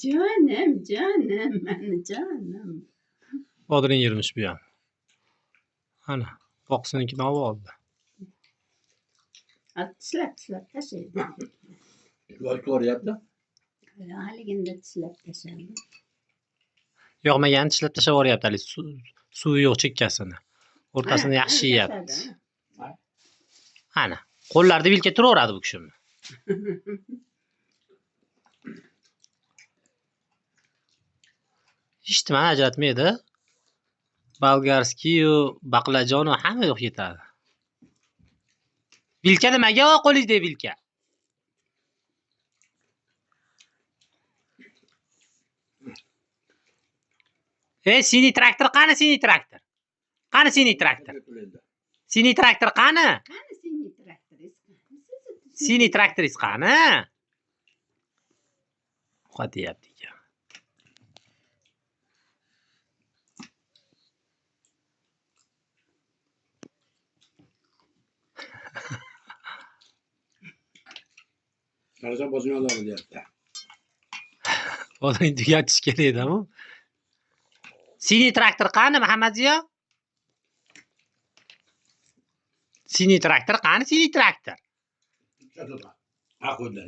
Jonim, jonim, mani jonim. Bodring yirmish bu ham. Ana, boqsinikini olib oldi. Tishlab tishlab tashlaydi. Yo'l ko'ryapti. Haliginda tishlab tashladi. Yoqmaganini tishlab tashlab yuboryapti hali suvi yo'q chekkasini. O'rtasini yaxshi yeyapti. Ana, qo'llarida vilka turaveradi bu kishini. Hech nimani ajratmaydi. Bolgarskiy-yu, baqlajon hamma yoq yetadi. Vilka nimaga qo'lingizdagi vilka? Ey, синий traktor qani, синий traktor? Qani синий traktor? Синий traktor qani? Qani синий traktoringiz? Синий traktoringiz qani? Ovqat yeyapti ekan. Qarasam bosib oladi deyapti. Bodring tugatish kerak-da bu. Синий traktor qani, Muhammadziyo? Синий traktor qani, синий traktor? Ha qo'ydilar.